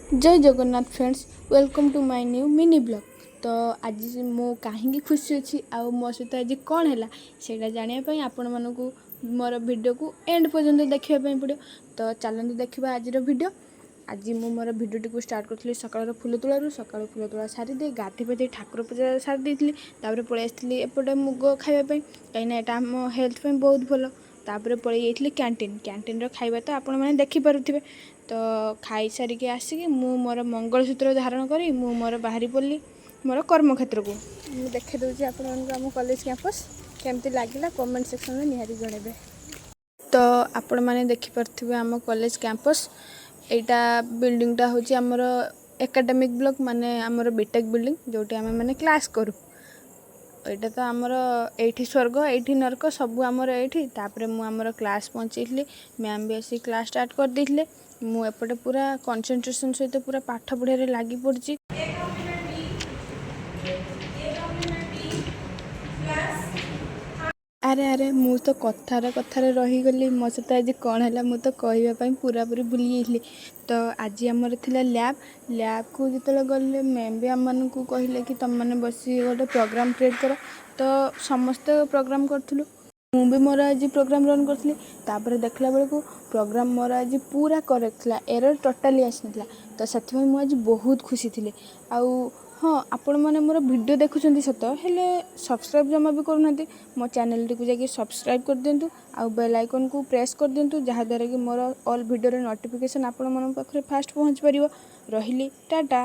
Jay Jagannath friends, welcome to my new mini vlog। ତ ଆଜି ମୁଁ କାହିଁକି ଖୁସି ଅଛି ଆଉ ମୋ ସହିତ ଆଜି କ'ଣ ହେଲା, ସେଇଟା ଜାଣିବା ପାଇଁ ଆପଣମାନଙ୍କୁ ମୋର ଭିଡ଼ିଓକୁ ଏଣ୍ଡ ପର୍ଯ୍ୟନ୍ତ ଦେଖିବା ପାଇଁ ପଡ଼ିବ। ତ ଚାଲନ୍ତୁ ଦେଖିବା ଆଜିର ଭିଡ଼ିଓ। ଆଜି ମୁଁ ମୋର ଭିଡ଼ିଓଟିକୁ ଷ୍ଟାର୍ଟ କରିଥିଲି ସକାଳର ଫୁଲ ତୋଳାରୁ। ସକାଳୁ ଫୁଲ ତୋଳା ସାରିଦେଇ, ଗାଧୋଇ ପାଧୋଇ ଠାକୁର ପୂଜା ସାରି ଦେଇଥିଲି। ତାପରେ ପଳେଇ ଆସିଥିଲି ଏପଟେ ମୁଗ ଖାଇବା ପାଇଁ, କାହିଁକିନା ଏଇଟା ଆମ ହେଲ୍ଥ ପାଇଁ ବହୁତ ଭଲ। ତାପରେ ପଳେଇ ଯାଇଥିଲି କ୍ୟାଣ୍ଟିନ୍। କ୍ୟାଣ୍ଟିନ୍ର ଖାଇବା ତ ଆପଣମାନେ ଦେଖିପାରୁଥିବେ। ତ ଖାଇସାରିକି ଆସିକି ମୁଁ ମୋର ମଙ୍ଗଳସୂତ୍ର ଧାରଣ କରି ମୁଁ ମୋର ବାହାରି ପଡ଼ିଲି ମୋର କର୍ମକ୍ଷେତ୍ରକୁ। ମୁଁ ଦେଖାଇ ଦେଉଛି ଆପଣମାନଙ୍କୁ ଆମ କଲେଜ କ୍ୟାମ୍ପସ୍। କେମିତି ଲାଗିଲା, କମେଣ୍ଟ ସେକ୍ସନରେ ନିହାତି ଜଣାଇବେ। ତ ଆପଣମାନେ ଦେଖିପାରୁଥିବେ ଆମ କଲେଜ କ୍ୟାମ୍ପସ୍। ଏଇଟା ବିଲ୍ଡିଂଟା ହେଉଛି ଆମର ଏକାଡେମିକ୍ ବ୍ଲକ୍, ମାନେ ଆମର ବିଟେକ୍ ବିଲ୍ଡିଂ, ଯେଉଁଠି ଆମେ ମାନେ କ୍ଲାସ୍ କରୁ। ଏଇଟା ତ ଆମର ଏଇଠି ସ୍ୱର୍ଗ, ଏଇଠି ନର୍କ, ସବୁ ଆମର ଏଇଠି। ତାପରେ ମୁଁ ଆମର କ୍ଲାସ୍ ପହଞ୍ଚେଇଥିଲି। ମ୍ୟାମ୍ ବି ଆସିକି କ୍ଲାସ୍ ଷ୍ଟାର୍ଟ କରିଦେଇଥିଲେ। ମୁଁ ଏପଟେ ପୁରା କନସେନ୍ଟ୍ରେସନ୍ ସହିତ ପୁରା ପାଠ ପଢ଼ିବାରେ ଲାଗି ପଡ଼ିଛି। A complement B, A complement B plus ଆରେ ଆରେ, ମୁଁ ତ କଥାରେ କଥାରେ ରହିଗଲି। ମୋ ସହିତ ଆଜି କ'ଣ ହେଲା, ମୁଁ ତ କହିବା ପାଇଁ ପୁରାପୁରି ଭୁଲି ଯାଇଥିଲି। ତ ଆଜି ଆମର ଥିଲା ଲ୍ୟାବ୍। ଲ୍ୟାବ୍କୁ ଯେତେବେଳେ ଗଲେ, ମ୍ୟାମ୍ ବି ଆମମାନଙ୍କୁ କହିଲେ କି ତୁମେମାନେ ବସି ଗୋଟେ ପ୍ରୋଗ୍ରାମ୍ କ୍ରିଏଟ୍ କର। ତ ସମସ୍ତେ ପ୍ରୋଗ୍ରାମ୍ କରୁଥିଲୁ। ମୁଁ ବି ମୋର ଆଜି ପ୍ରୋଗ୍ରାମ୍ ରନ୍ କରିଥିଲି। ତାପରେ ଦେଖିଲା ବେଳକୁ ପ୍ରୋଗ୍ରାମ୍ ମୋର ଆଜି ପୁରା କରେକ୍ଟ ଥିଲା, ଏରର୍ ଟୋଟାଲି ଆସିନଥିଲା। ତ ସେଥିପାଇଁ ମୁଁ ଆଜି ବହୁତ ଖୁସି ଥିଲି। ଆଉ ହଁ, ଆପଣମାନେ ମୋର ଭିଡ଼ିଓ ଦେଖୁଛନ୍ତି ସତ, ହେଲେ ସବସ୍କ୍ରାଇବ୍ ଜମା ବି କରୁନାହାନ୍ତି। ମୋ ଚ୍ୟାନେଲଟିକୁ ଯାଇକି ସବସ୍କ୍ରାଇବ୍ କରିଦିଅନ୍ତୁ ଆଉ ବେଲ୍ ଆଇକନ୍କୁ ପ୍ରେସ୍ କରିଦିଅନ୍ତୁ, ଯାହାଦ୍ୱାରା କି ମୋର ଅଲ୍ ଭିଡ଼ିଓର ନୋଟିଫିକେସନ୍ ଆପଣମାନଙ୍କ ପାଖରେ ଫାଷ୍ଟ ପହଞ୍ଚି ପାରିବ। ରହିଲି, ଟାଟା।